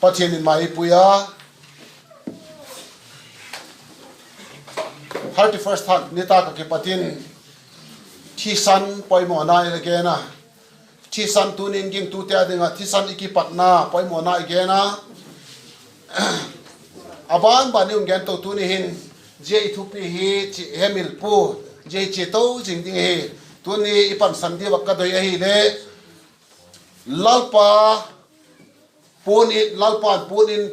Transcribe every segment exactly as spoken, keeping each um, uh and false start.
Pathian in mai pui a, thirty first thak nitâk ah kipat in thisan poimawna i la gen a. Thisan tuni'n gingtute â ding ah thisan i kipatna poimawna i gen a. A ban ban i hung gen to tuni hin, zia i thupi hi chi hemil pua, zia i chia to zing ding ahi. Tuni i pansan diu ah ka doi ahileh, Lalpa puan in, Lalpa'n puan in,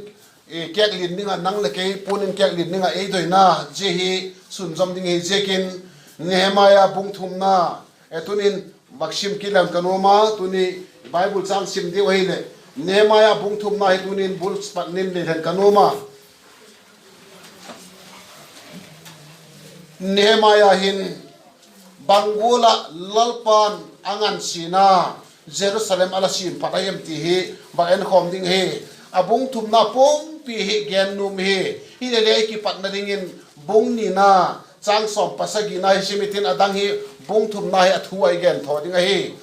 e, kêklian ding ah, nang leh kei puan in kêklian ding ah ei doina zia hi sunzawm ding ahi ziakin, Nehemiah bung thumna, e, tuni'n vak sim kit leng ka nuam a, tuni Bible châng sim diu ahileh, Nehemiah bung thumna hi tuni'n bul pat in lei leng ka nuam a. Nehemiah hin bang gual ah Lalpa'n a ngansiana Jerusalem a la siam phat ahi em ti hi vak enkhawm ding ahi. A bung thumna pumpi hi gen nuam hi. Hileleh, i kipatna dingin bung nina châng sawm pasagina hi sim i tin, a dang hi bung thumna hi a thu a i gen thaw ding ahi.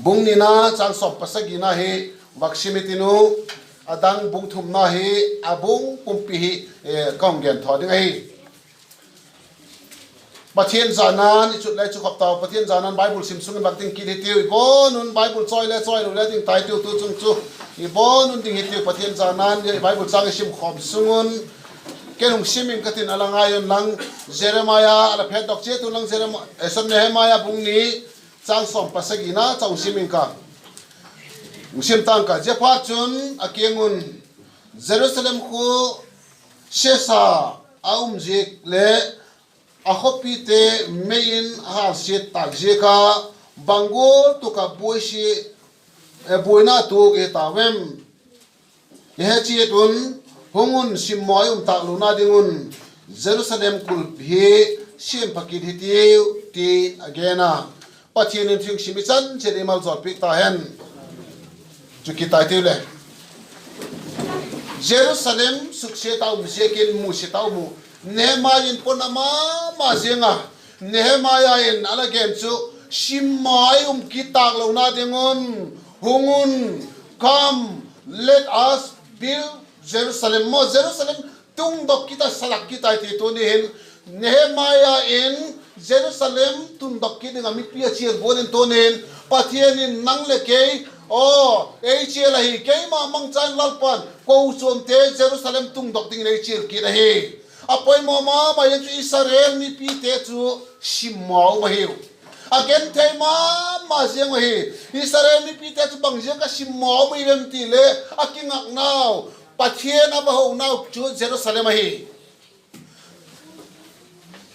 Bung nina châng sawm pasagina hi vak sim i tin u, a dang bung thumna hi, a bung pumpi hi, e, ka hung gen thaw ding ahi. Pathian zana'n i chut le chu khop tau, Pathian zana'n Bible sim sung in vak ding kit hitiu, i bawn un Bible chawi le chawi lo le ding tai tiu tu chung chu, i bawn un ding hitiu, Pathian zana'n Bible châng i sim khawm sung un. Ken hung sim ing ka tin, a la ngai un lang, Jeremiah a la phetdok chiat un lang, Jeremiah, e, sorry, Nehemiah bung ni châng sawm pasagina chau sim ing ka. Hung sim tang ka, ziaphatchun a kiang un, Jerusalem khua sesa a um ziak leh a khawpite mei in a hâlsiat tâk ziak a, bang gual tuk ah buai si, e, buaina tuak i ta em? I he chiat un, hung un, simmaw i um tâk lona ding un Jerusalem kulpi hi siam pha kit hitiu, ti'n a gen a. Pathian in thu sim i chan chiat i maljawl piak ta hen. Chu kit tai tiu le. Jerusalem suksiat a um ziakin musit a um uh. Nehemiah in pona ma ma ziang a. Nehemiah in a la gen chu, simmaw i um kit tâk lona ding un, hung un, come, let us build Jerusalem maw, Jerusalem tungdok kit a, salak kit a i ti tuni hin, Nehemiah in Jerusalem tungdok kit ding ah mipi a chial gual in tuni'n, Pathian in nang leh kei, aw, ei chial ahi, keima mangchan Lalpa'n kochuamte Jerusalem tungdok dingin ei chial kit ahi. A poimaw ma ma ziang chu Israel mipite chu simmaw um ahiu. A genthei ma ma ziang ahi. Israel mipite chu bang ziak a simmaw um i em ti le, a kingaknau, Pathian a va honau chu Jerusalem ahi.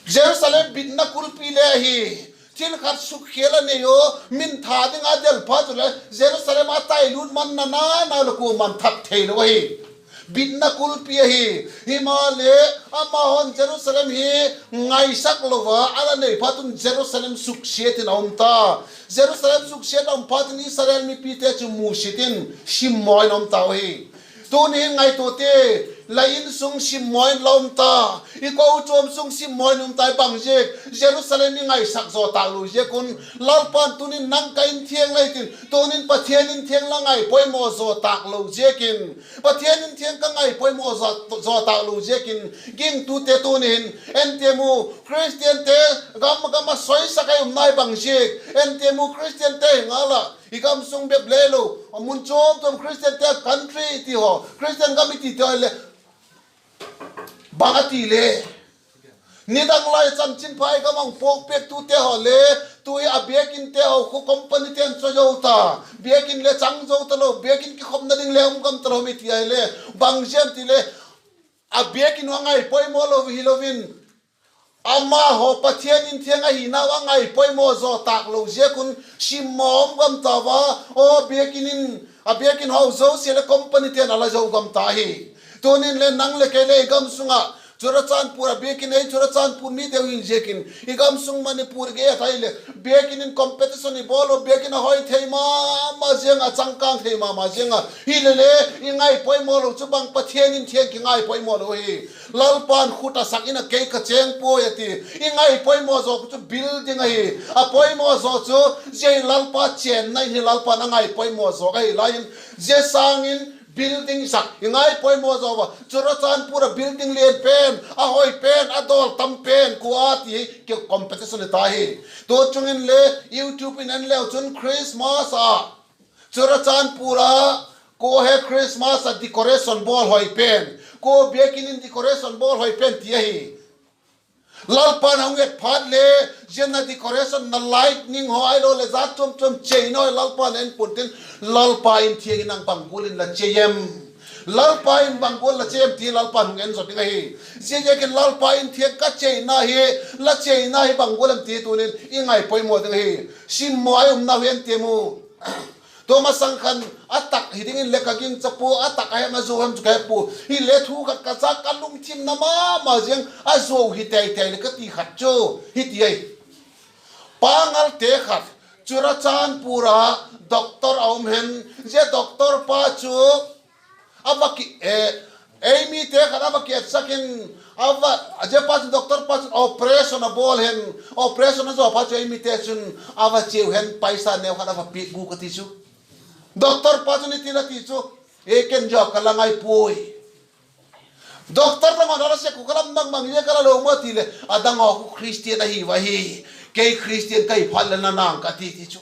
Jerusalem bitna kulpi le ahi. Thil khat sukkhial a nei u, min tha ding a del phat chule Jerusalem a tai lut man na na na le kuama'n that theilo ahi. Bitna kulpi ahi. Himaleh, amahaw'n Jerusalem hi ngaisak lo a a la nei phat un Jerusalem suksiat in a um ta. Jerusalem suksiat a um phat in Israel mipite chu musit in simmaw in a um tau hi. Tuni hin ngaituate, la insung simmaw in la um ta, i kochuam sung simmaw in um ta, bang ziak, Jerusalem i ngaisak zaw tâk lo ziak un. Lalpa'n tuni'n nang ka inthiang la hi tin, tuni'n Pathian inthiang la ngaipoimaw zaw tâk lo ziakin, Pathian inthiang ka ngaipoimaw zaw, zaw tâk lo ziakin, gingtute tuni hin, en tiam u, Khristiante gam gam a soisak a i um nai bang ziak, en tiam u, Khristiante ngal ah i gam sung bep le lo, a mun chuam chuam Khristiante country ti haw, Khristian gam i ti te haw le, bang a ti le, nidang lai chanchinpha i gam ah puakpiaktute haw le, tu hi a biakinte haw khu companyte'n chaw zo ta, biakin le chang zo talo, biakin kikhopna ding le um gam talo mi ti ahile, bang ziam ti le, a biakin uh a ngaipoimaw lo hilo in, amahaw Pathian inthiang ahinau a ngaipoimaw zaw tâk lo ziak un simmaw um gam tau a, aw biakin in, a biakin haw zosia le companyte'n a la zo gam ta hi. Tuni'n le nang leh kei le i gam sung ah Churachandpur a biakin ei Churachandpur mi deu hi ziakin i gam sung Manipur gei a tai le biakin in competition i bawl u, biakin a hoi thei ma ma ziang a, changkâng thei ma ma ziang a, hilele i ngaipoimaw lo chu bang Pathian inthiang kingaipoimaw lo hi. Lalpa'n khut a sak in a kei ka chêng puai a ti. I ngaipoimaw zaw chu building ahi. A poimaw zaw chu zia Lalpa chênna in hi Lalpa'n a ngaipoimaw zaw ahi lai in, zia sâng in building sak i ngai poimaw zaw a. Churachandpur ah building lian pen, a hoi pen, a dawl tam pen kua ti hi competition i ta hi. Tu chung in le YouTube in en leu chun Christmas ah Churachandpur ah kua he Christmas ah decoration bawl hoi pen, kua biakin in decoration bawl hoi pen ti ahi. Lalpa'n a hung et phat le, zia na decoration, na lightning haw ahiloleh zat chuam chuam cheina haw Lalpa'n en pua'n tin, Lalpa in thiang in nang bang gual in la chei em? Lalpa in bang gual la chei em ti Lalpa'n hung en zaw ding ahi. Ziaziakin Lalpa in thiang ka cheina hi, la cheina hi bang gual em ti tunin i ngai poimaw ding ahi. Simmaw a umnau hi en tiam u. Tua masang khan a tak hi dingin le ka gingcha pua, a tak a hem a zuau hem chu ka he pua. Hile thu khat ka zak ka lungthimna ma ma ziang, a zuau hi tei tei le ka ti khat chu hiti ahi. Pangalte khat Churachandpur ah doctor a um hen, zia doctor pa chu a va ki, ei mite khat a va ki etsak in, zia pa chun, doctor pa chun operation a bawl hen, operation a zaw phat chu ei mite chun a va chiau hen, paisa neu khat a va piak guk a ti chu. Doctor pa chun hitin a ti chu, E, ken zaw ka la ngai puai. Doctor dang haw a la sek u ka lam dang mang zia ka la lo maw ti leh, a dang haw khu Christian ahi va hi. Kei Christian ka hi phat leh na nang ka ti ti chu.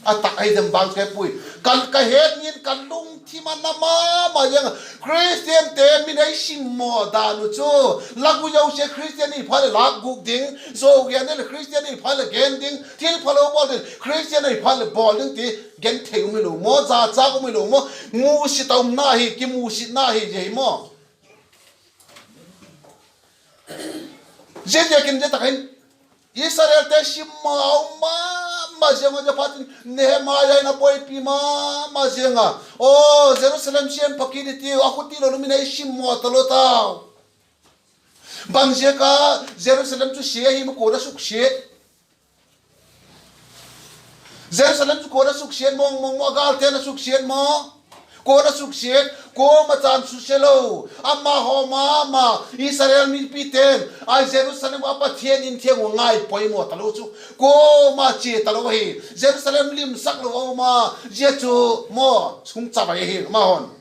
A tak ahi dem bang ka he puai. Ka, ka het in ka lungthim a na ma ma ziang a. Christiante min ei simmaw dan uh chu, la gui zosia Christian i phat leh lâk guk ding, zuau gen leh Christian i phat leh gen ding, thil phalo bawl ding Christian i phat leh bawl ding ti genthei um hilo maw, zachâk um hilo maw, musit a umna hi, kimusitna hi zia hi maw. Ziaziakin zia tak hin Israelte simmaw a um ma ma ziang a, zia phat in Nehemiah in a buaipi ma ma ziang a, aw, Jerusalem siam pha kit i tiu, a khuti lo lum in ei simmaw talo tau. Bang ziak a Jerusalem chu sia ahi maw, kua'n a suksiat? Jerusalem chu kua'n a suksiat mawng mawng maw, a gâlte'n a suksiat maw? Kua'n a suksiat? Kuama chan susia lo. Amahaw ma ma, Israel mipite'n a Jerusalem a Pathian in thiang uh ngai poimaw talo chu, kuama chia talo ahi. Jerusalem limsak lo a um a, zia chu maw, hung chavai ahi amahaw'n.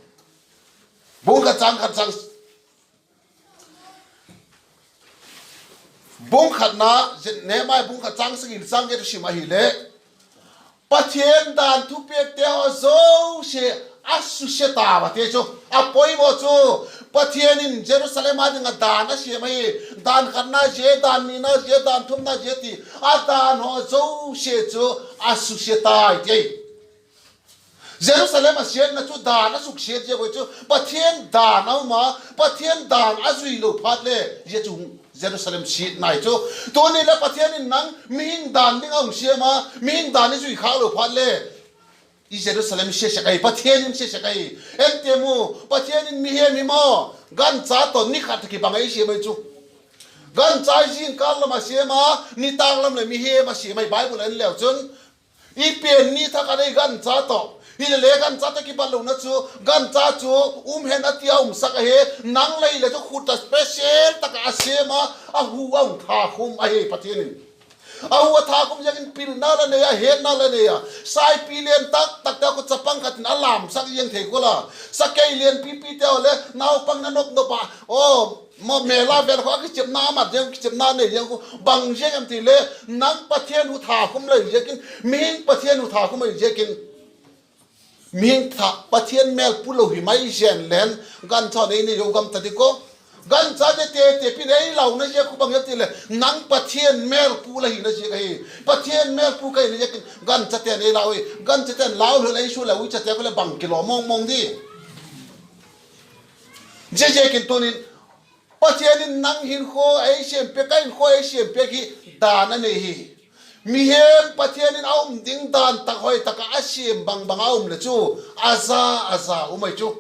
Bung khat châng khat châng, bung khatna, Nehemiah bung khat châng sagi leh châng giat u sim ahileh, Pathian dan thupiakte haw zosia a susia tau a ti chu. A poimaw chu, Pathian in Jerusalem â ding ah dan a siam ahi. Dan khatna zia, dan nina zia, dan thumna zia ti, a dan haw zosia chu a susia tai ti ahi. Jerusalem a siatna chu dan a suksiat ziak ahi chu, Pathian dan a um a, Pathian dan a zui lo phat le zia chu Jerusalem siatna ahi chu. Tuni le Pathian in nang mihing dan ding a hung siam a, mihing dan i zui khâk lo phat le i Jerusalem sia sek ahi, Pathian in sia sek ahi. En tiam u, Pathian in mihem hi maw, gancha tawh ni khat kibang ei siam ahi chu. Gancha zingkâl lam a siam a, nitâk lam leh mihem a siam ahi, Bible en leu chun. I pian ni thak a nei gancha tawh, hile le gancha tawh kibat lona chu, gancha chu um hen a ti a umsak ahi. Nang leh hile chu khut a special tak ah a siam a, a hu a hung thakhum ahi Pathian in. A hu a thakhum ziakin pilna la nei a, hetna la nei a. Saipi lian tak takte khu chapang khat in a lamsak ziang thei kul a. Sakei lian pipite haw le naupang na nop nop a, aw, ma mela vel khu a kichepna a mat ziang, kichepna nei ziang khu bang ziak em ti le, nang Pathian hu thakhum lo ziakin, mihing Pathian hu thakhum lo ziakin. Mihing tha, Pathian mêlpu lo hi mai zen len, gancha nei nei zo gam ta dik aw. Gancha te te te pin ei launa ziak khu bang ziak ti leh, nang Pathian mêlpu la hina ziak ahi. Pathian mêlpu ka hina ziakin ganchate'n ei lau hi. Ganchate'n lau lo leh ei su leh uichate khu leh bang kilawm mawng mawng di. Ziaziakin tunin, Pathian in nang hinkhua ei siam piak, ka hinkhua ei siam piak hi dan a nei hi. Mihem Pathian in a um ding dan tak hoi tak ah a siam bang bang a um leh chu, a za, a za um ahi chu.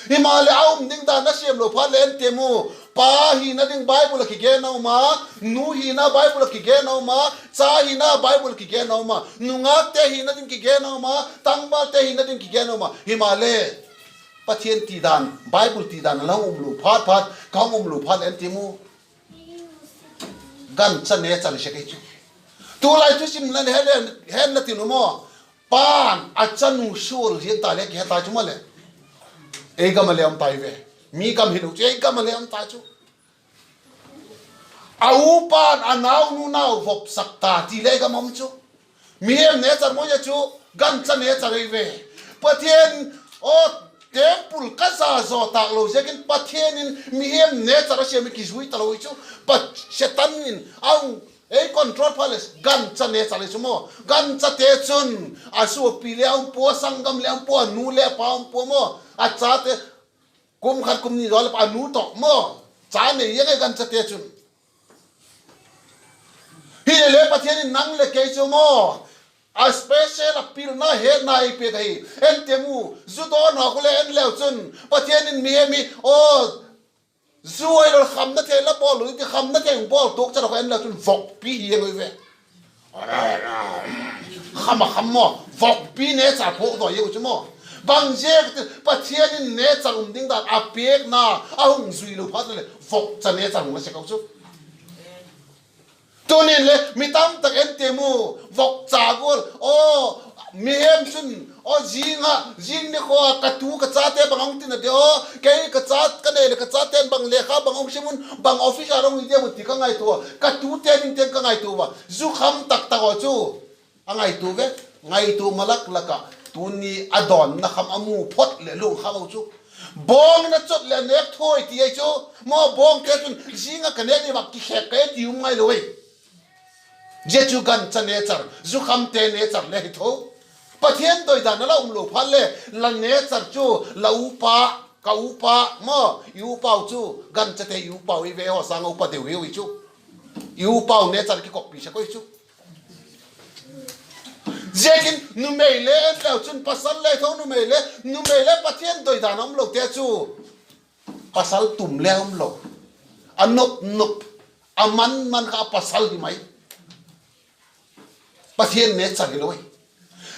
Himaleh a um ding dan a siam lo phat leh en tiam u, pa hina ding Bible ah kigen a um a, nu hina Bible ah kigen a um a, cha hina Bible ah kigen a um a, nungâkte hina ding kigen a um a, tangvalte hina ding kigen a um a, himaleh Pathian ti dan, Bible ti dan a la hung um lo phat phat, ka hung um lo phat leh en tiam u, gancha ne chan sek ahi chu. Tulai thusim la he le, hen la tin u maw, pa'n a chanu sual ziang ta le kihe ta chu maw leh. Ei gam a le um tai ve. Mi gam hilo chu, ei gam a le um ta chu. A upa'n a naunu nau vopsak ta ti le ei gam um chu. Mihem nature maw zia chu, gancha nature ei ve. Pathian, aw, temple ka za zaw tâk lo ziakin Pathian in mihem nature a siam i kizui talo hi chu. Pa, Setan in a hung ei control phat leh gancha nature ei chu maw. Ganchate chun a suapi le a um pua, a sanggam le a um pua, a nu le a pa um pua maw. A chate kum khat kum ni zaw leh a nu tawh maw, cha nei ziang ei ganchate chun. Hile le Pathian in nang leh kei chu maw, a special a pilna hetna ei piak ahi. En tiam u, zu dawn haw khu le en leu chun, Pathian in mihem hi, aw, zu ahilo khamna thei la bawl lo ti, khamna thei hung bawl tuak chan a khu en leu chun vokpi hi ziang ui ve. Kham a kham maw, vokpi nature phuak dawi ziang u chu maw. Bang ziak ti, Pathian in nature um ding dan a piakna a hung zui lo phat leh vokcha nature hung la sek u chu. Tunin le mi tam tak en tiam u, vokcha gual, aw, mihem chun, aw, zing a, zing ni kha ka tu ka chate bang hung tina de aw, kei ka cha ka nei leh ka chate'n bang lekha bang hung sim un, bang officer hung hi diam un ti ka ngaitua, ka tute ding tiang ka ngaitua a, zu kham tak tak aw chu. A ngaitua ve, ngaitua malak lak ah tuni a dawnna kham a mu phot leh lungkham u chu. Bawng in a chot leh a nêk thuai ti ahi chu. Maw bawngte chun zing ah ka nêk ni vak kikhêk ka ti um ngailo ei. Zia chu gancha nature, zukhamte nature le hi tho. Pathian doidan a la umlo phat le, la nature chu, la upa, ka upa, maw, i upau chu, ganchate i upau i ve haw sâng a upa deu hiu i chu. I upau nature kikoppi sek ui chu. Ziakin numei le en leu chun pasal le tho numei le, numei le Pathian doidan a umlote chu. Pasal tum le umlo. A nop nop, a man man kha pasal hi mai. Pathian nature hilo hi.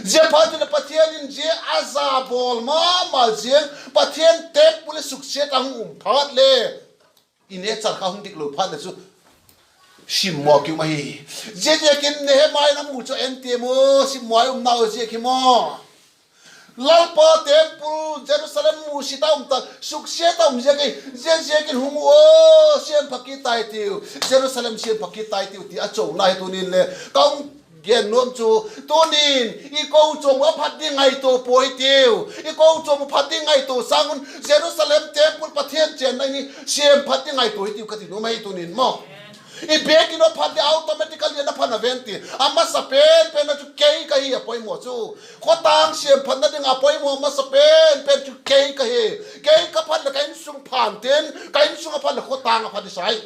Ziaphat in Pathian in zia a za bawl ma ma ziang, Pathian temple le suksiat a hung um phat le, i nature kha hung diklo phat le chu simmaw ki um ahi. Ziaziakin Nehemia in a mu chu en tiam u, simmaw umnau ziak hi maw. Lalpa temple Jerusalem musit a um ta, suksiat a um ziak ahi. Ziaziakin hung u aw, siam pha kit tai tiu, Jerusalem siam pha kit tai tiu ti a chona hi tunin le ka hung gen nuam chu. Tunin i kochuam a phat ding ngaitua puai tiu, i kochuam a phat ding ngaitua sâng un Jerusalem temple Pathian chênna in siam phat ding ngaitua hi tiu ka ti nuam ahi tunin maw. I biakin a phat ding automatically a na phat na ven ti. A masa pen pen a chu kei ka hi a poimaw chu. Khawtâng siam phatna ding a poimaw a masa pen pen chu kei ka hi. Kei ka phat leh ka insung phan tin, ka insung a phat leh khawtâng a phat i sai.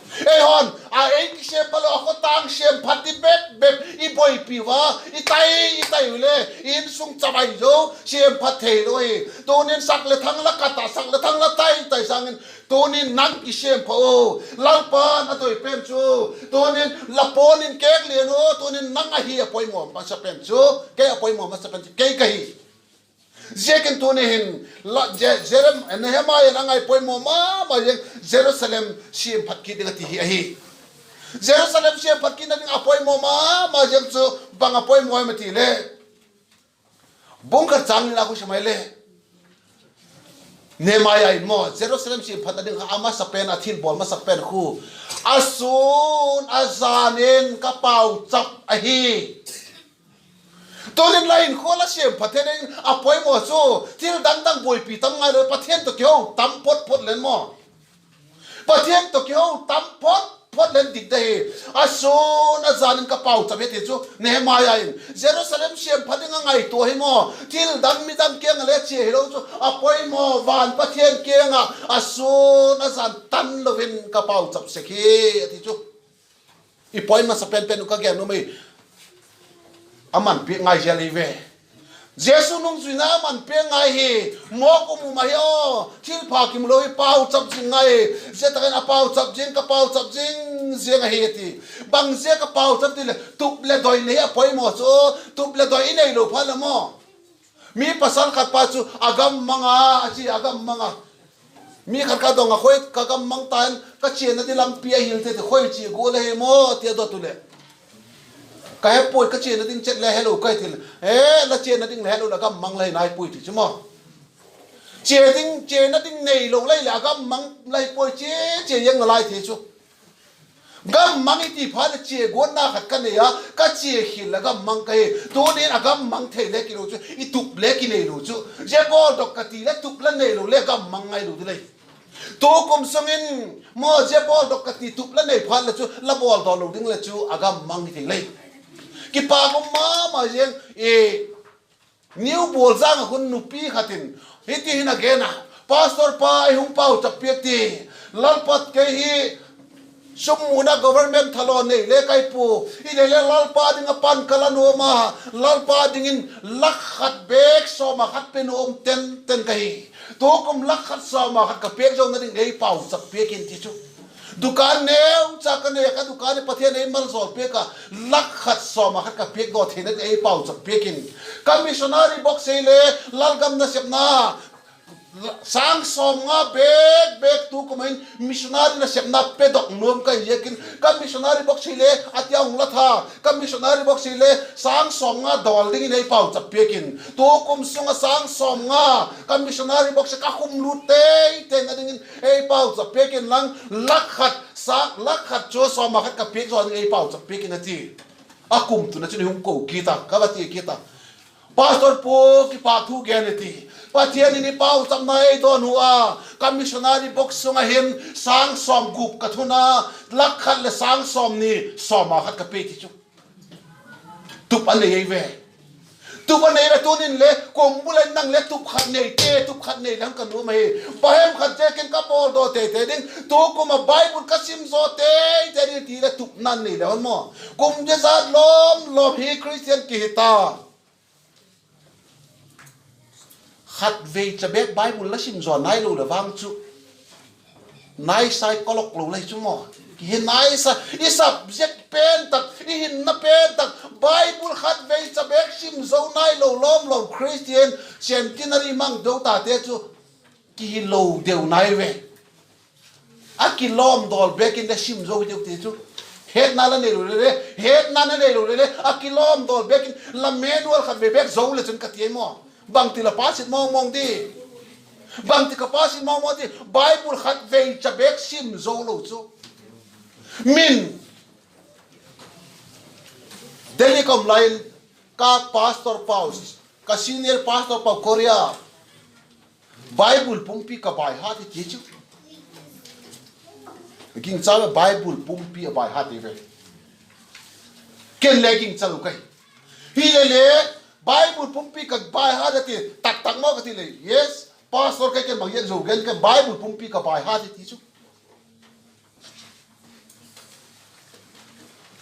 Eihaw'n a ei kisiam phat lo a khawtâng siam phat ti bep bep i boipi ua, i tai, i tai u le, i insung chavai zo siam phat theilo hi. Tunin sak le thang la kat ah, sak le thang la tai tai sâng in, tunin nang kisiam pha u. Lalpa'n a doi pen chu, tunin la puan in kêk lian u, tunin nang ahi a poimaw masa pen chu, kei a poimaw masa pen chu kei ka hi. Ziakin tuni hin, Nehemia in a ngai poimaw ma ma ziang Jerusalem siam phat kit ding a ti hi ahi. Jerusalem siam phat kitna ding a poimaw ma ma ziang chu bang a poimaw em a ti le, bung khat châng li la khu sim ai le, Nehemia in maw Jerusalem siam phatna ding kha a masa pen a thilbawl masak pen khu, a sûn a zan in ka pauchap ahi. Tunin la inkhua la siam phat theina ding a poimaw chu, thil dang dang buaipi tam ngailo, Pathian tawh kiho tam phot phot len maw. Pathian tawh kiho tam phot phot len dik de hi. A sûn a zan in ka pauchap hi ti chu Nehemia in Jerusalem siam phat ding a ngaitua hi maw. Thil dang midang kiang ah le chia hilo chu a poimaw, van Pathian kiang ah a sûn a zan tan lo in ka pauchap sek hi, a ti chu. I poimaw masa pen pen u ka gen nuam ai. A man piak ngai zel hi ve. Jesu nungzuina a man piak ngai hi. Mawk um um ahi aw, thilpha kimu lo hi, pauchap zing ngai. Zia tak in a pauchap zing, ka pauchap zing ziang ahi a ti. Bang ziak a pauchap ti leh, tup leh doi nei a poimaw chu, tup leh doi i neilo phat leh maw. Mi pasal khat pa chu a gam mang a, a chi a gam mang a. Mi khat ka dong a, khoi ka gam mang ta in, ka chiana ding lampi a hil thei ti, khoi chia gual ahi maw ti a dot u leh, ka he puai, ka chiana ding chet le helo ka hi ti leh, e, la chiana ding le helo, la gam mang la hi nai puai ti chu maw. Chia ding, chiana ding neilo lai leh a gam mang lai puai, chia, chia ziang nalai thei chu. Gam mang i ti phat leh chia guatna khat ka nei a, ka chia khial leh gam mang ka hi. Tunin a gam mang thei le kilo chu, i tup le kineilo chu. Zia bawldok ka ti le tup la neilo le gam mang ngailo ding lei. Tukum sung in maw, zia bawldok ka ti tup la nei phat leh chu la bawldaw lo ding leh chu a gam mang hi thei lei. Kipâk um ma ma ziang i New Bawlzang ah khun nupi khat in hiti hin a gen a, Pastor pa, ei hung pauchap piak ti, Lalpa'n kei hi sum muna government thalaw nei le kai pua, i le le Lalpa ding ah pan ka la nuam a, Lalpa dingin lak khat bêk sawma khat pe nuam ten ten ka hi. Tukum lak khat sawma khat ka piak zona ding ei pauchap piak in ti chu. Dukan neucha ka nei a, ka dukan hi Pathian ei malzawl piak a, lak khat sawma khat ka piak daw theina ding ei pauchap piak in. Ka missionary box hi le lalgam nasepna sâng sawmnga bêk bêk tukum ah hin missionary nasepna pedok nuam ka hi ziakin ka missionary box hi le a tia hung la tha, ka missionary box hi le sâng sawmnga dawl dingin ei pauchap piak in. Tukum sung ah sâng sawmnga ka missionary box ka khum lut tei teina dingin ei pauchap piak inlang, lak khat, lak khat chu sawma khat ka piak zaw ding ei pauchap piak in a ti. A kum tun ah chun i hung ko kit a, ka va ti kit a, Pastor pu, kipâk thu gen i ti, Pathian in i pauchapna ei dawn hu a, ka missionary box sung ah hin sâng sawmgup ka thun a, lak khat leh sâng sawmni sawma khat ka pe ti chu. Tup a nei ei ve. Tup a nei leh tunin le kum bul ah nang le tup khat neite, tup khat nei le hung ka nuam ahi. Bang hem khat ziakin ka bawldaw tei tei ding, tukum ah Bible ka sim zaw tei tei ding ti leh tupna nei le hon maw. Kum zia zat lawm lawm hi Christian kihi ta. Khatvei cha bêk Bible la sim zaw nailo leh vang chu, naisai kalok lo lai chu maw. Kihi naisa, i subject pen tak, i hinna pen tak, Bible khatvei cha bêk sim zo nailo lawm lawm Christian, centenary mang zo tate chu kihilo deu nai ve. A kilawmdawl bêk in le sim zo hi deu ti chu. Hetna la neilo le le, hetna la neilo le le, a kilawmdawl bêk in la manual khatvei bêk zo le chun ka ti ai maw. Bangti la pass it mawng mawng di. Bangti ka pass it mawng mawng di. Bible khatvei cha bêk sim zo lo chu. Min Delhi ka um lai in, ka pastor pau, ka senior pastor pau Korea, Bible pumpi ka baihat i ti chu. Gingcha ve, Bible pumpi a baihat i ve. Ken le gingcha lo ka hi. Hile le, Bible pumpi ka baihat a ti, tak tak maw ka ti le, yes, pastor, kei ken bang hian zo gen, ken Bible pumpi ka baihat i ti chu.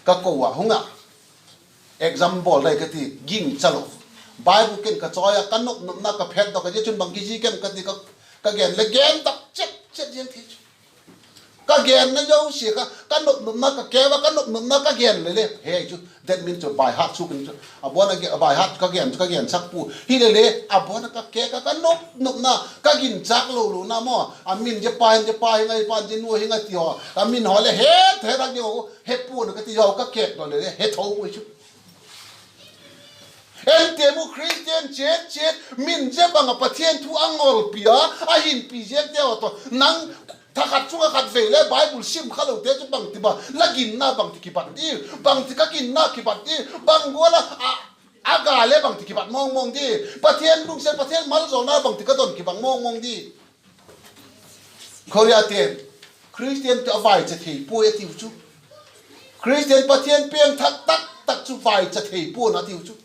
Ka ko a hung a, exam bawl dai ka ti, gingcha lo. Bible ken ka chawi a, ka nop nopna ka phetdok a, zia chun bang kizik em ka ti, ka gen le gen tak chet chet ziang thei chu. Ka genna zosia kha, ka nop nopna ka keu a, ka nop nopna ka gen le le he chu, that mean chu baihat suk in chu. A buan a, baihat ka gen chu ka gensak pua. Hile le, a buan a ka keu a, ka nop nopna, ka ginchâk lo lona maw, a min zia pa hin, zia pa hi ngai, pa zia nu hi ngai ti haw, a min haw le het het a, he pua'n ka ti haw, ka keu lo le le he tho puai chu. Ente mu Christian chiat chiat, min zia bang a Pathian thu a ngolpi a, a hinpi ziangte haw tawh, nang thakhat chung ah khatvei le Bible sim kha lote chu bangti ba la ginna bangti kibat di, bangti ka ginna kibat di, bang gual a, a ga le bangti kibat mawng mawng di, Pathian lungsiat, Pathian maljawlna bangti ka don kibang mawng mawng di. Korea ten, Christian te a vaicha thei puai a tiu chu. Christian Pathian piangthak tak tak chu vaicha thei pua'n a tiu chu.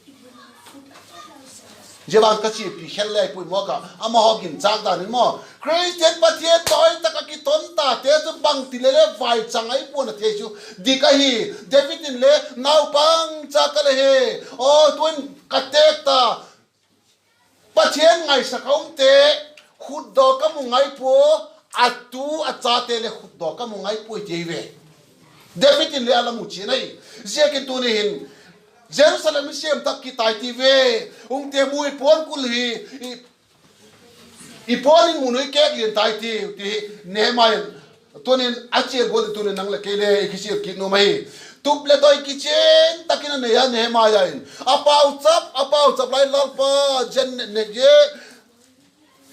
Zia bang ka chiapi khel le puai maw ka, amahaw ginchâk dan in maw, Christian Pathian tawi tak a kiton tate chu bangti le le vaicha ngai pua'n a thei chu. Dik ahi, David in le, naupang cha ka le hi, aw tu'n ka têk ta, Pathian ngaisak a umte, khutdawk ka mu ngai pua, a tu a chate le khutdawk ka mu ngai puai ti ve. David in le a la mu chian ahi. Ziakin tuni hin, Jerusalem i siam tak kit tai ti ve. Hung te mu, i puan kul hi, i, i puan in mun uh i kêk lian tai ti, ti hi Nehemiah in tunin a chial gual in tunin nang le kei le i kisial kit nuam ahi. Tup leh doi kichian tak in a nei a Nehemiah in. A pauchap, a pauchap lai, Lalpa, zia nêk nêk zia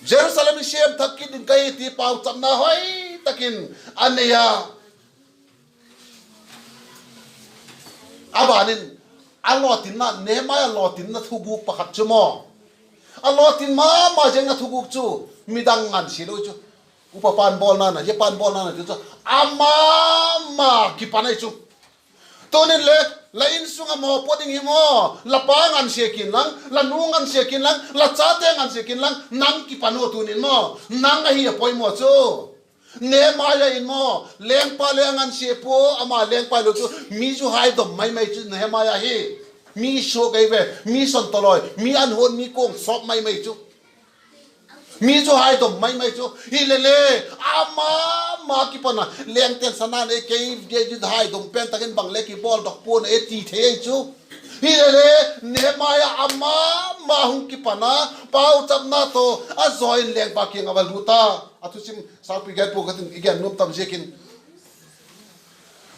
Jerusalem i siam thak kit ding ka hi ti pauchapna hoi tak in a nei a. A ban in, a lawtinna, Nehemia lawtinna thuguk pakhat chu maw, a lawtin ma ma ziang a thuguk chu midang ngansia lo chu, upa pa'n bawlna na, zia pa'n bawlna na ti chu a ma ma kipan ahi chu. Tunin le, la insung ah mawpuak ding hi maw, la pa ngansia kin lang, la nu ngansia kin lang, la chate ngansia kin lang, nang kipan u tunin maw, nang ahi a poimaw chu. Nehemia in maw, lengpa le a ngansia pua, ama lengpa lo chu mi zu hai dom mai mai chu Nehemia hi. Mi suak ei ve, mi son tawlawi, mi an huan, mi kuang sawp mai mai chu. Mi zu hai dom mai mai chu. Hile le, a ma ma kipan a, lengte'n sana nei kei, zia zu hai dom pen tak in bang le kibawldok pua'n e ti thei ei chu. Hile le, Nehemia a ma ma hung kipan a, pauchapna tawh a zaw in lengpa kiang a va lut a. A thusim saupi gen pua ka tin, i gen nuam tam ziakin,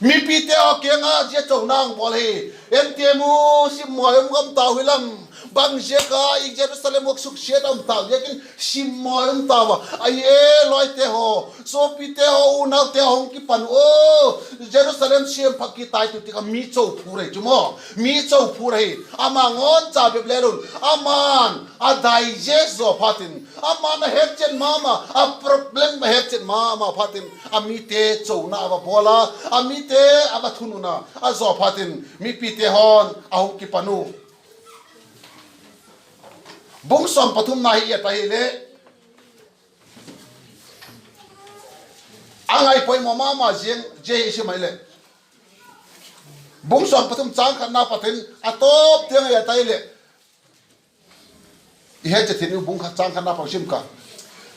mipite haw kiang a zia chona hung bawl hi. En tiam u, simmaw um gam tau hi lam. Bang ziak a i Jerusalem ua suksiat a um tau ziakin simmaw um tau a. Ahi e, lawite haw, suapite haw, unaute haw hung kipan u. Jerusalem siam pha kit tai tu tik a mi chophu ahi chu maw. Mi chophu ahi. Ama ngawn cha bep le lun, aman a dai zia zaw phatin, aman a hetchet ma ma, a problem a hetchet ma ma phatin, a mite chona a va bawl a, a mite a va thunun a, a zaw phatin mipite haw'n a hung kipan u. Bung sawm pathumna hi et ahileh, a ngaipoimaw ma ma ziang zia hi sim ahileh, bung sawm pathum châng khatna pat in a tawp tiang a et ahileh, i hetchet thei u, bung khat châng khatna pat sim ka.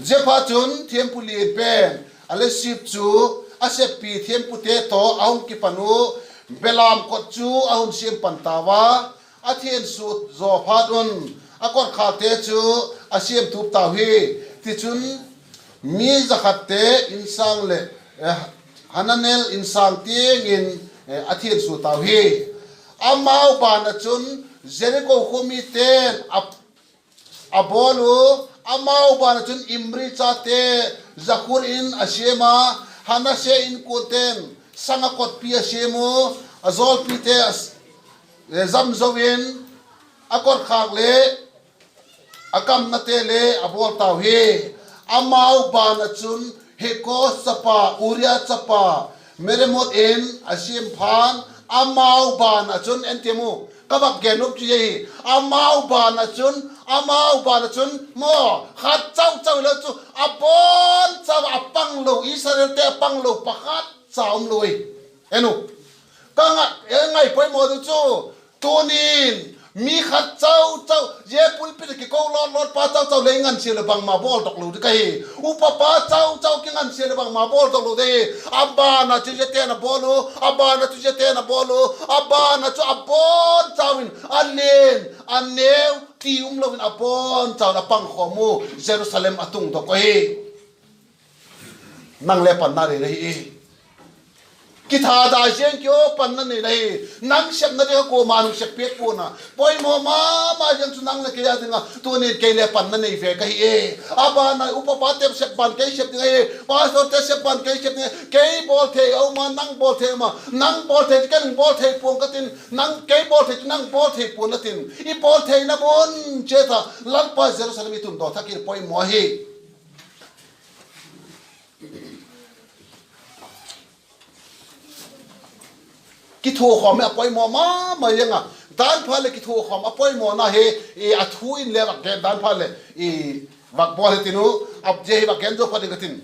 Ziaphatchun thiampu lian pen Eliasib chu a seppi thiampute tawh a hung kipan u, belam kot chu a hun siam pan tau a, a thiansua zaw phat un a kotkhâkte chu a siam tup tau hi. Tichun, mi za khatte insâng leh, eh, Hananel insâng tiang in, eh, a thiansua tau hi. Amau ban ah chun Jeriko khua mite'n a, a bawl u, amau ban ah chun Imri chate Zakhur in a siam a, Hanase inkuante'n sâng ah kotpi a siam u, a zawlpite a, eh, zam zo in, a kotkhâk le a kamnate le a bawl tau hi. Amau ban ah chun Hakoz chapa, Uria chapa Meremoth in a siam pha'n, amau ban ah chun, en tiam u, ka vak gen nuam chu zia hi, amau ban ah chun, amau ban ah chun maw, khat chau chau hilo chu, a bawn chau a panglo, Israelte a panglo pakhat cha um lo i. En u, ka nga, e ngaipoimaw diu chu, tunin mi khat chau chau, zia pulpit ah kiko lawt lawt pa chau chau le i ngansia leh bangma bawldok lo ding ahi. Upa pa chau chau kingansia leh bangma bawldok lo ding ahi. A ban ah chu ziate'n a bawl u, a ban ah chu ziate'n a bawl u, a ban ah chu a bawn chau in a lian a neu ti um lo in a bawn chau in a pangkhawm u, Jerusalem a tungdok ahi. Nang le panna nei la hi. Kithadai ziang ki aw, panna nei la hi. Nang sepna ding a kuama'n hung sep piak pua'n a, poimaw ma ma ziang chu nang leh kei a ding a, tunin kei le panna nei ve ka hi e. A ban ah upa pate sep ban kei sep ding ahi, pastorte sep ban kei sep ding ahi. Kei bawl thei a um a, nang bawl thei a um a, nang bawl thei chu ken bawl thei pua'n ka tin, nang kei bawl thei chu nang bawl thei pua'n a tin, i bawl theina mun chiat a Lalpa Jerusalem i tungdok thak hi poimaw ahi. Kithuakhawm a poimaw ma ma ziang a, dan phat leh kithuakhawm a poimawna hi, i, a thu in le vak gen dan phat leh, i, vak bawl hi tin u, a zia hi vak gen zo pha ding ka tin.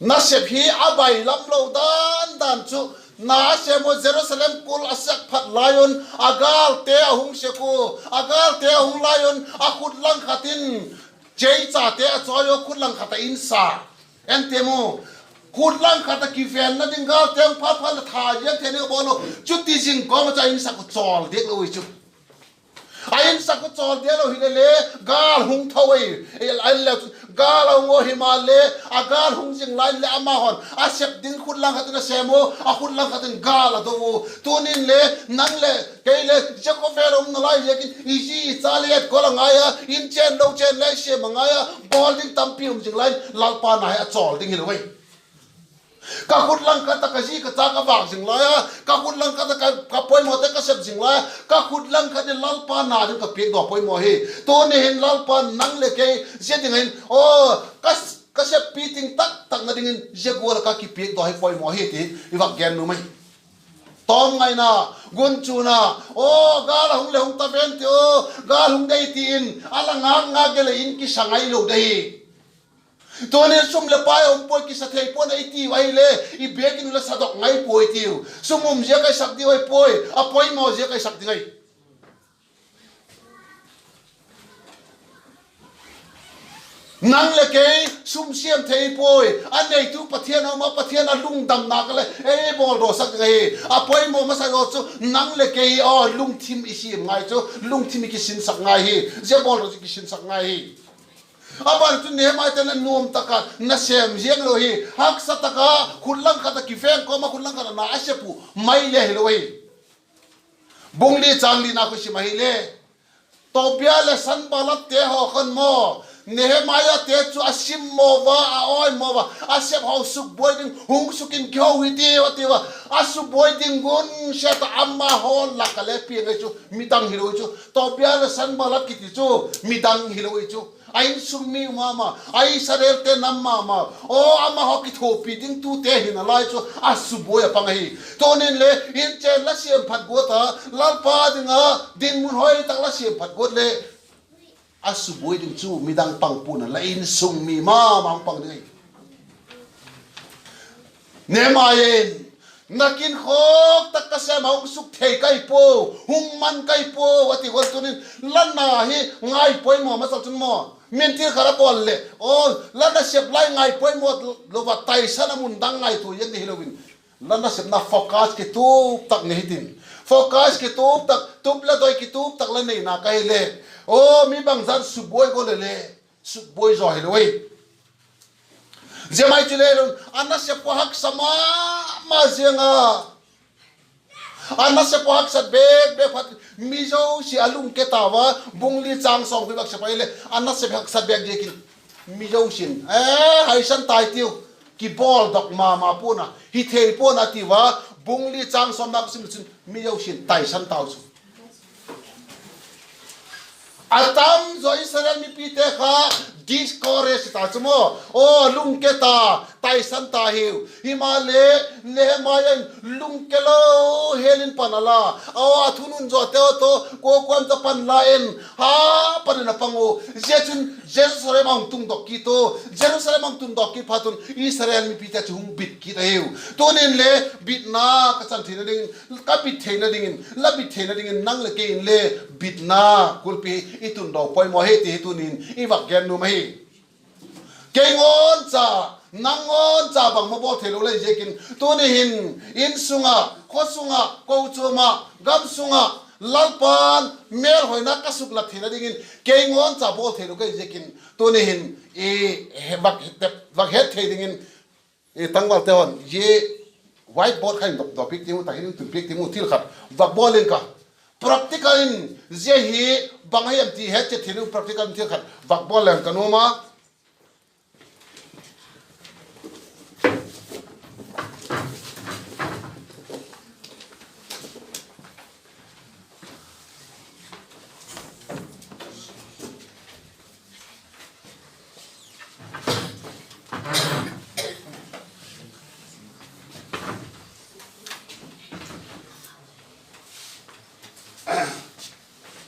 Nasep hi a bailam lo dan dan chu, na a sêm u, Jerusalem kul a sek phat lai un a gâlte a hung sek u, a gâlte a hung lai un a khut lang khat in cheichate a chawi u, khut lang khat ah in sa, en tiam u, khut lang khat ah kivenna ding gâlte hung phat phat leh tha ziang thei ding a bawl u. Chuti zing kawm ah chu a in sak u, chawl diak lo i chu. Khain sak u chawl dia lo hile le, gâl hung tho ei. Ei, a le chu gâl a hung a, himaleh a gâl hung zing lai in leh amahaw'n a sep ding khut lang khat in a sêm u, a khut lang khat in gâl a do u. Tunin le nang leh kei le zia khawvel a um nalai ziakin i zi i cha le et kol a ngai a, in chên lo chên le sêm a ngai a, bawl ding tampi um zing lai in Lalpa na hi a chawl ding hilo ei. Ka khut lang khat ah ka zi ka cha ka vâk zing lai a, ka khut lang khat ah ka, ka poimawte ka sep zing lai a, ka khut lang khat in Lalpa na ding ka piakdaw poimaw hi. Tuni hin Lalpa'n nang leh kei zia ding hin, aw, ka, ka seppi ting tak takna dingin zia gual ah ka kipiakdaw hi poimaw hi ti i vak gen nuam ahi. Tawm ngaina, gunchuana, aw, gâl a hung leh hung ta ven ti aw, gâl hung dei ti in a la ngâk ngâk ge leh in kisa ngailo dei hi. Tuni sum leh pai a um puai, kisa thei pua'n ei tiu ahile, i biakin u la sadok ngai puai tiu. Sum um ziak a i sak diu ahi puai, a poimaw ziak a i sak ding ahi. Nang leh kei sum siam thei puai, a neitu Pathian a um a, Pathian a lungdamna ka leh ei bawldawsak ding ahi. A poimaw masa zaw chu nang leh kei aw lungthim i siam ngai chu, lungthim i kisinsak ngai hi, zia bawldaw chu kisinsak ngai hi. A ban chu Nehemiahte le nuam tak a na sêm ziang lo hi, haksa tak a khut lang khat ah kiveng kawm ah khut lang khat ah na a sep u mai le hilo ahi. Bung li châng lina khu sim ahile, Tobia leh Sanballatte haw khan maw, Nehemiahte chu a simmaw a, a awimaw a, a sep haw sukbuai ding hung suk in kiho hitiu a tiu a. A sukbuai ding gunsia ta, amahaw lak ah le piang ahi chu, midang hilo ahi chu. Tobia leh Sanballat kiti chu midang hilo ahi chu. A insung mi ma ma, a Israelte nam ma ma, aw, amahaw kithuapi ding tute hi nalai chu a sukbuai a pang ahi. Tunin le in chên la siam phat guat a, Lalpa ding a dinmun hoi tak la siam phat guat le, a sukbuai ding chu midang pang pua'n a, la insung mi ma ma hung pang ding ahi. Nehemiah in, na kin khawk tak ka sêm a hung suk thei ka hi pua, hung man ka hi pua a ti gual tunin, la na hi ngaipoimaw masa chun maw, min thil khat a bawl leh, aw, la nasep lai ngaipoimaw lo va taisan a mun dang ngaitua ziang ding hilo in, la nasepna focus kitup tak nei hitin, focus kitup tak, tup la doi kitup tak la neina ka hile, aw, mi bangzat sukbuai gual le le, sukbuai zaw hilo ahi. Zia mai chu le lun, a nasep ua haksa ma ma ziang a, a nasep ua haksat bêk bêk phat, mi zosia a lungke tau a. Bung li châng sawm khu i vak sim ahile, a nasep haksat bêk ziakin mi zosia'n, e, haisan tai tiu, kibawldok ma ma pua'n a, hi thei pua'n a tiu a. Bung li châng sawmna ka sim chun mi zosia'n taisan tau chu. A tam zaw Israel mipite kha discourage ta chu maw, aw, lungke ta, taisan ta hiu. Himaleh Nehemiah in lungke lo hial in pan a la, aw, a thunun zawte tawh kuakua'n ta pan la in, ha, pan in a pang u. Zia chun Jerusalem a hung tungdok kit u, Jerusalem a hung tungdok kit phat un Israel mipite chu hung bit kit ahiu. Tunin le bitna ka chan theina dingin, ka bit theina dingin, la bit theina dingin nang leh kei in le bitna kulpi i tungdok poimaw hi ti hi tunin i vak gen nuam ahi. Kei ngawn cha, nang ngawn cha bangma bawl theilo le ziakin, tuni hin insung ah, khaw sung ah, kochuam ah, gam sung ah, Lalpa'n mêlhoina ka suklat theina dingin kei ngawn cha bawl theilo ka hi ziakin, tuni hin i vak het thei dingin, i tangvalte hon zia whiteboard kha in dawp piak tiang u, tak hin tun piak tiang u, thil khat vak bawl ing ka. Practical in zia hi bang ahi em ti hetchet theina ding practical in thil khat vak bawl leng ka nuam a.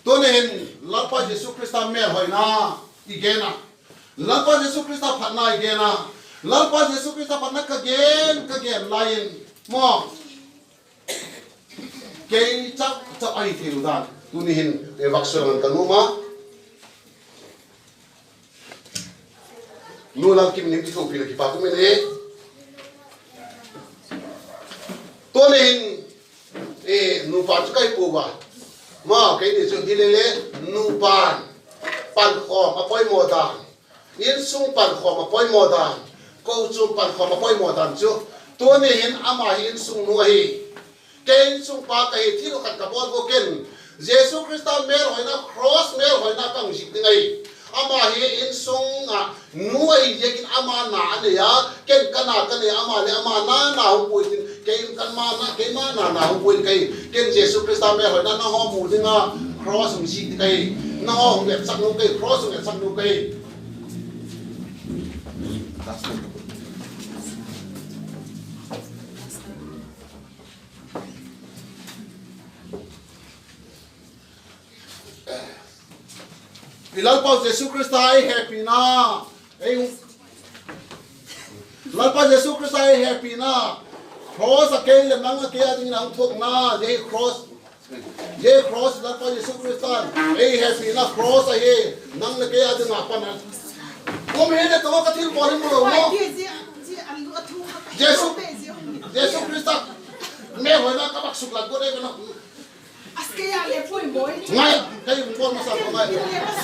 Tuni hin Lalpa Jesu Khrista mêlhoina i gen a, Lalpa Jesu Khrista phatna i gen a, Lalpa Jesu Khrista phatna ka gen, ka gen lai in maw, kei chap chap ahi theiu dan tuni hin e vak sua ngan ka nuam a. Nu Lalkim in hung kithuapi leh kipak um in e. Tuni hin, e, nupa chu ka hi pua a, Ma, kei ni chu hile le, nupa pankhawm a poimaw dan, insung pankhawm a poimaw dan, kochuam pankhawm a poimaw dan chu, tuni hin ama hi insung nu ahi. Kei insung pa ka hi, thil khat ka bawl bawk in, Jesu Khrista mêlhoina, cross mêlhoina ka hung zik ding ahi. Ama hi insung ah nu ahi ziakin ama na a nei a, ken ka na ka nei, ama leh ama na na hung pui tin, kei in ka ma na, keima na na hung pui in ka hi. Ken Jesu Khrista mêlhoina nanghaw mu ding a cross hung zik ding ka hi. Nanghaw hung etsak nu ka hi, cross hung etsak nu ka hi. I Lalpau Jesu Khrista ei hepina, ei, Lalpa Jesu Khrista ei hepina, cross ah kei leh nang leh kei â dingin a hung thuakna, zia hi cross, zia hi cross, Lalpa Jesu Khrista'n ei hepina cross ahi, nang leh kei â ding a pan a. Um hi le tawh ka thil bawl hi mu lo maw? Jesu, Jesu Khrista mêlhoina ka bak suk lak guat ei ka na. Ngai, kei hung bawl masa ka ngai.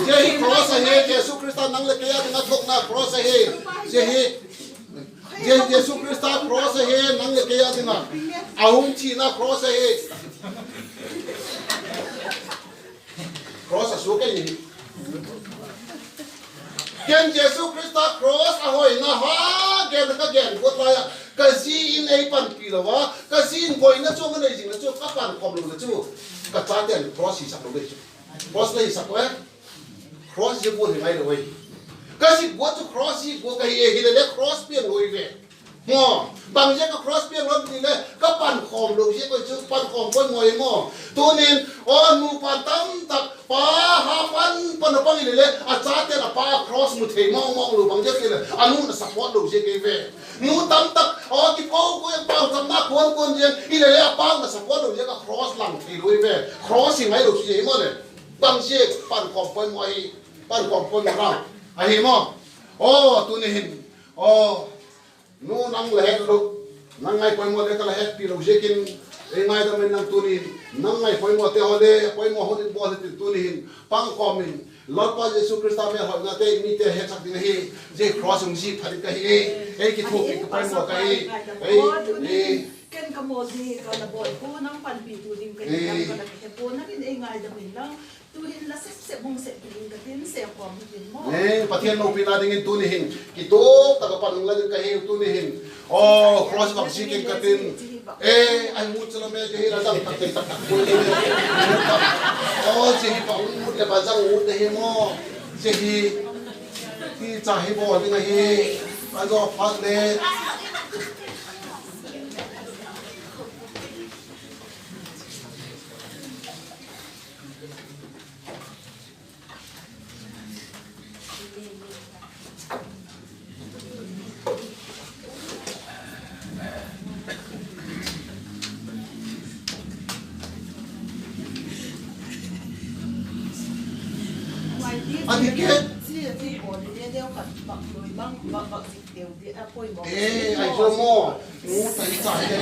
Zia hi cross ahi, Jesu Khrista nang leh kei â ding a thuakna cross ahi. Zia hi, zia Jesu Khrista cross ahi, nang leh kei â ding a, a hung thina cross ahi. Cross a suak ei ni. Ken Jesu Khrista cross a hoina ha gen ka gen guat lai a, ka zi in ei panpi lo a, ka zi in buaina chuam a nei zingna chu ka pankhawm lona chu, ka chate'n cross hisak lo dei chu. Cross la hisak e. Cross zia gual hi ngai lo ei. Ka zik guat chu cross zik guat ka hi e, hile le cross piang lo i ve. Maw, bang ziak a cross piang lo ti le, ka pankhawm lo ziak ahi chu, pankhawm poimaw hi maw. Tunin, aw, nupa tamtak, pa ha pan pan a pang i le le, a chate'n a pa cross mu thei mawng mawng lo, bang ziak ti le, a nu'n a support lo ziak ei ve. Nu tamtak, aw, kiko ko pauchapna kuan kuan ziang i le le, a pa'n a support lo ziak a cross lang thei lo i ve. Cross hi ngai lo si hi maw le. Bang ziak, pankhawm poimaw hi, pankhawm poimaw ahi maw. Aw, tuni hin, aw, nu nang la het lo, nang ngai poimaw le ka la hetpi lo ziakin, ei ngaidam in nang tunin, nang ngai poimawte haw le poimaw hun in bawl hitin tuni hin, pankhawm in, Lalpa Jesu Khrista mêlhoinate mite hetsak ding ahi, zia cross hung zik phat ding ka hi e, ei kithuapi ka poimaw ka hi, ei, ei, ken ka mawl ding ka la bawl pua, nang panpitu ding ka hi, ka la he pua, nang in ei ngaidam inlang, tu'hin la sep sep hung sep ding ka tin, sep khawm hi tin maw. Pathian lopina dingin tuni hin kituak tak a pan hung la ding ka hiu tuni hin. Aw, cross bang zik in ka tin. E, ai mut chala me, zia hi la zang tak tak tak tak. Aw, zia hi pa hung mut leh pa zang mut le hi maw. Zia hi, hi cha hi bawl ding ahi. A zaw phat le. A dik e. E, ai chu maw. Mu tai cha hi le.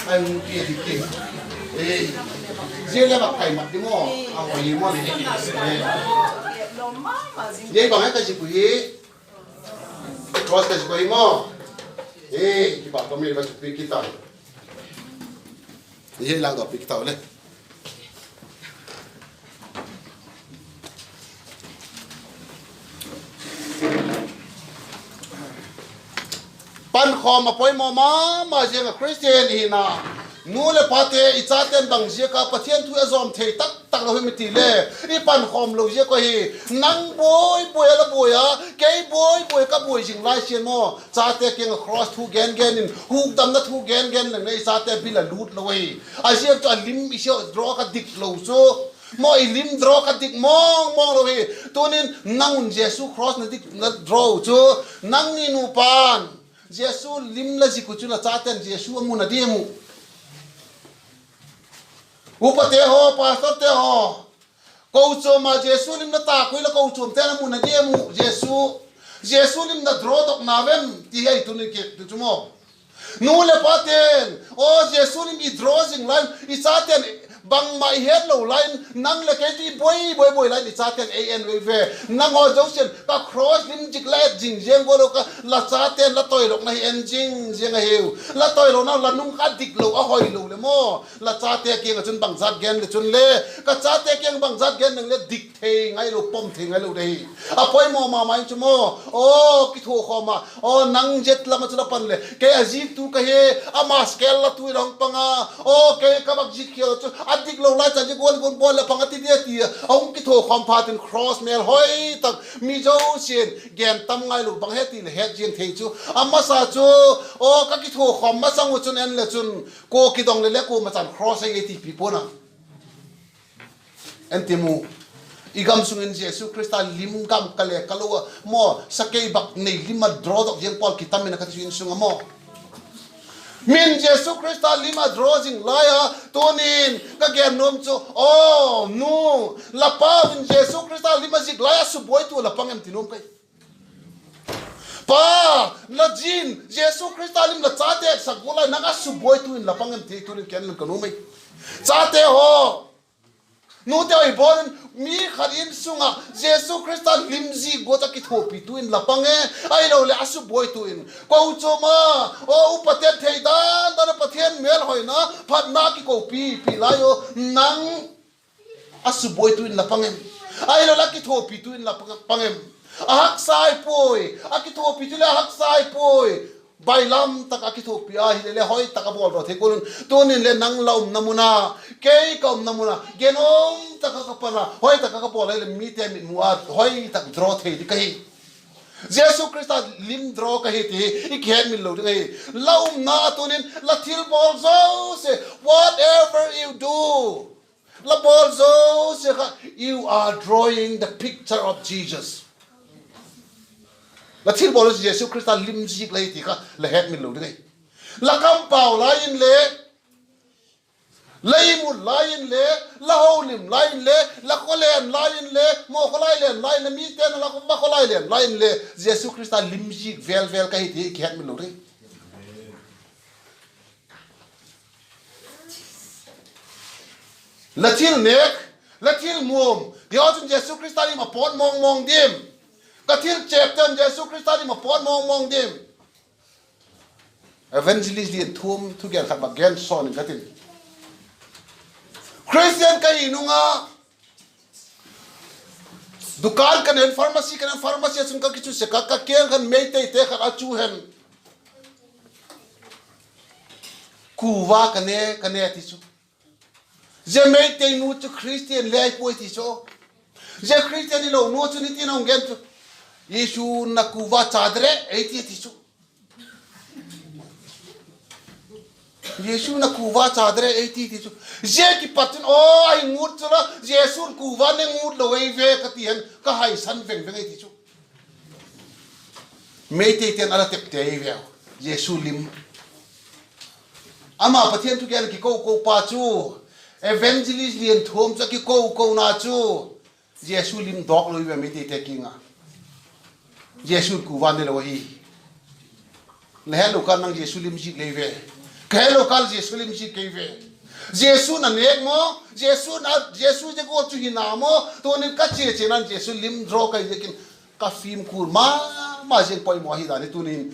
Ai mu pi dik ti. E. Zia le bak kai mat di maw. A hoi maw le. Zia bang ka zik u hi. Cross ka zik u hi maw. E, kipak ka mi ba zik pi kit ta. Hi lak dok pi kit tau le. Pankhawm a poimaw ma ma ziang a Khristian i hina. Nu leh pate, i chate'n bang ziak a Pathian thu a zawm thei tak tak lo him i ti le, i pankhawm lo ziak ahi. Nang buai buai a la buai a, kei buai buai ka buai zing lai sian maw. Chate kiang ah cross thu gen gen in, hukdamna thu gen gen leng le i chate bil a lût lo ahi. A ziak chu a lim i sia draw ka dik lo chu. Maw, i lim draw ka dik mawng mawng lo hi. Tunin nang un Jesu cross na dik na draw chu. Nangni nupa'n Jesu lim la zik u chu la chate'n Jesu a mu na diam uh? Upate haw, pastorte haw, kochuam a Jesu lim la tâk ui la kochuamte'n a mu na diam uh Jesu? Jesu lim na draw dok na vem ti hi ei tuni kit tu chu maw. Nu leh pate'n, aw, Jesu lim i draw zing lai, i chate'n Bangma i het lo lai in, nang leh kei ti buai buai buai lai in i chate'n ei en ui ve. Nanghaw zosia'n ka cross lim zik la et zing ziang gual lo ka, la chate'n la toilokna hi en zing ziang ahiu. La toilokna la nung kha dik lo, a hoi lo le maw, la chate kiang ah chun bangzat gen le chun le, ka chate kiang bangzat gen nang le dik thei ngailo, pom thei ngailo de hi. A poimaw ma ma in chu maw, aw kithuakhawm a, aw nang zet lam ah chu la pan leh kei a ziktu ka hi, ama scale la tu in hung pang a, aw kei ka bak zik khial chu a dik lo lai chan zia gual gual bawl leh pang a ti dia ti a hung kithuakhawm phat in cross mêl hoi tak mi zosia'n gen tam ngailo, bang he ti leh het ziang thei chu. A masa chu, aw ka kithuakhawm masang u chun en le chun, kua kidong le le kuama chan cross ahi ei ti pi pua'n a. En ti mu. I gam sung in Jesu Khrista lim gam ka le ka lo a maw, sakei bak nei lim a draw dok ziang pawl kitam in a ka ti chu in sung a maw. Min Jesu Khrista lim a draw zing lai a, tunin ka gen nuam chu, aw nu, la pau in Jesu Khrista lim a zik lai a subuaitu la pang em ti nuam kai. Pa, la zi'n Jesu Khrista lim la chate sak gual lai nang a subuaitu in la pang em ti tunin ken lun ka nuam ai. Chate haw, nute haw, i bawl in mi khat in sung ah Jesu Khrista lim zik guat a kithuapitu in la pang e, ahiloleh a subuaitu in. Kochuam a, aw upate'n thei dan dan a Pathian mêlhoina phatna kikopi pi lai u, nang a subuaitu in la pang em? Ahiloleh a kithuapitu in la pang em? A haksa i puai, a kithuapitu leh a haksa i puai. Bailam tak a kithuapi ahile le hoi tak a bawl daw thei gual un. Tunin le nang la umna mun a, kei ka umna mun a, gen um tak a ka pan a, hoi tak a ka bawl ahileh mite mitmu a hoi tak draw thei ding ka hi. Jesu Khrista lim draw ka hi ti i kihetmil lo ding ahi. La umna a tunin la thilbawl zosia, whatever you do, la bawl zosia kha, you are drawing the picture of Jesus. La thilbawl Jesu Khrista lim zik la hi ti kha la hetmil lo ding ahi. La kampau lai inle, la imut lai inle, la holim lai inle, la khawlen lai inle, maw khawlai len lai inle, mite'n la va khawlai len lai inle, Jesu Khrista lim zik vel vel ka hi ti kihetmil lo ding. La thil nêk, la thil muam, tichun Jesu Khrista lim a pawt mawng mawng diam? Ka thil chêpte'n Jesu Khrista lim a pawt mawng mawng diam? Evangelist Lian Thuam thugen khat bak gen sawn in ka tin. Christian ka hi nung a, dukan ka nen, pharmacy ka nen, pharmacy ah chun ka kichu sek a, ka kiang khan Meiteite khat a chu hen. Kuva ka ne, ka ne ti chu. Zia Meitei nu chu Christian le ahi puai ti chu. Zia Christian hilo nu chun hitin a hung gen chu, Jisu na kuva chadre ei ti ti chu. Jisu na kuva chadre ei ti ti chu. Zia kipat chun aw ahi ngut chu la, Jesu'n kuva ne ngut lo ei ve ka ti hen ka haisan veng veng ei ti chu. Meiteite'n a la tepte ei veu, Jesu lim. Ama Pathian thugen kiko ko pa chu, Evangelist Lian Thuam chu a kiko kona chu, Jesu lim dawk lo i ve Meiteite kiang a. Jesu'n kuva ne lo ahi. La helo kal nang Jesu lim zik lei ve. Ka helo kal Jesu lim zik kei ve. Jesu'n a nêk maw? Jesu'n a, Jesu zia gual chu hina maw? Tunin ka chia chianan Jesu lim draw ka hi ziakin ka fimkhur ma ma ziang poimaw ahi dan hi tunin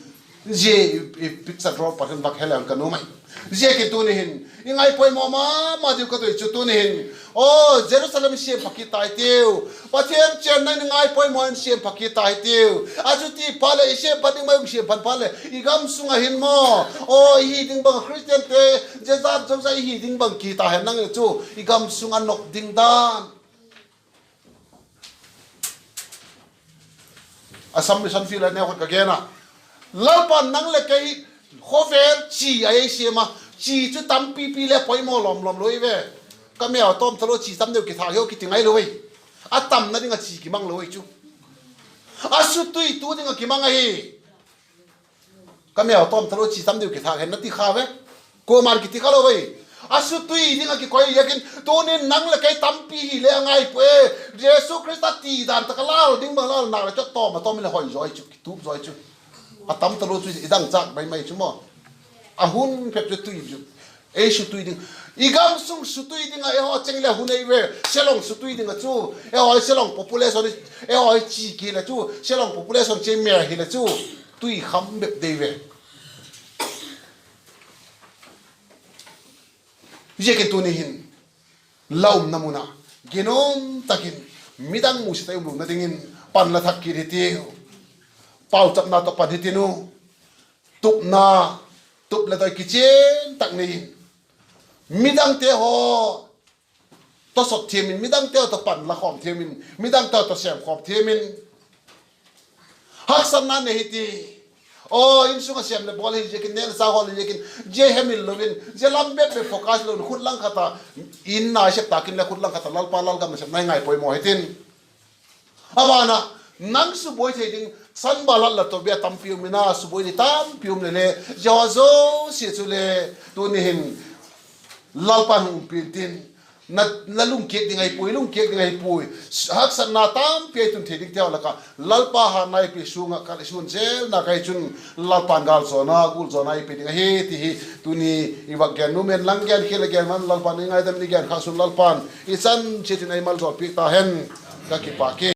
zia picture draw pa khan vak helo ka nuam ai. Ziakin tuni hin i ngai poimaw ma ma diu ka doi chu tuni hin, aw Jerusalem siam pha kit ta hitiu. Pathian chênna in i ngai poimaw in siam pha kit ta hitiu. A chuti phat leh i siam pha ding mai um, siam pha phat leh i gam sung ah hin maw, aw i hi ding bang Christiante, zia zat zosia i hi ding bang kit ta hen nang chu i gam sung a nop ding dan. Assam Mission Field a neu khat ka gen a, Lalpa'n nang leh kei khawvel chi a ei siam a, chi chu tampipi le poimaw lawm lawm lo i ve. Ka meu tawm talo chi tam deu kithâk hiu kiti ngailo ei. A tamna ding ah chi kimang lo ei chu. A sutuitu ding ah kimang ahi. Ka meu tawm talo chi tam deu kithâk hen na ti kha ve. Kuama'n kiti kha lo ei. A sutui ding ah kikoi ziakin tunin nang leh kei tampi hile a ngai puai. Jesu Khrista ti dan tak a lal ding bang lal nak leh chu tawm a tawm in le hoi zaw ei chu, kitup zaw ei chu. A tam talo chu i dangchâk mai mai chu maw. A hun phet chu tui chu. Ei sutui ding. I gam sung sutui ding ah eihaw chêng le hun ei ve. Shillong sutui ding ah chu, eihaw Shillong population, eihaw chi kile chu, Shillong population chi mer hile chu, tui kham bep dei ve. Ziakin tuni hin, la umna mun ah, ginum tak in, midang musit a um lona dingin, pan la thak kit hitiu. Pauchapna tawh pan hitiu. Tupna, tup le tawi kichian tak nei in, midangte haw tawh sot thiam in, midangte haw tawh pan la khawm thiam in, midangte haw tawh sêm khawm thiam in, haksatna nei hiti. Aw, insung ah sêm leh bawl hi ziakin, nêk le châk hawl hi ziakin, zia hemil lo in, zia lam bep bep focus lo in, khut lang khat ah, in nai sep tâk in le khut lang khat ah Lalpa, Lalgam nasepna hi ngai poimaw hitin. A ban ah, nang subuai thei ding, Sanballat la Tobia tampi um in a, subuai ni tampi um le le, zia haw zosia chule, tuni hin, Lalpa'n hung umpi intin, na, na lungkiak ding ahi puai, lungkiak ding ahi puai. Haksatna tampi ei tun thei dingte haw lak ah, Lalpa hâtna ei pia sung ah ka le sun zel nak ahi chun, Lalpa'n gâlzawna, gualzawna ei pe ding ahi ti hi, tuni i vak gen nuam in, lang gen khil a gen man, Lalpa'n ei ngaidam in, i gen kha sun Lalpa'n i chan chiat in ei maljawl piak ta hen, ka kipâk e.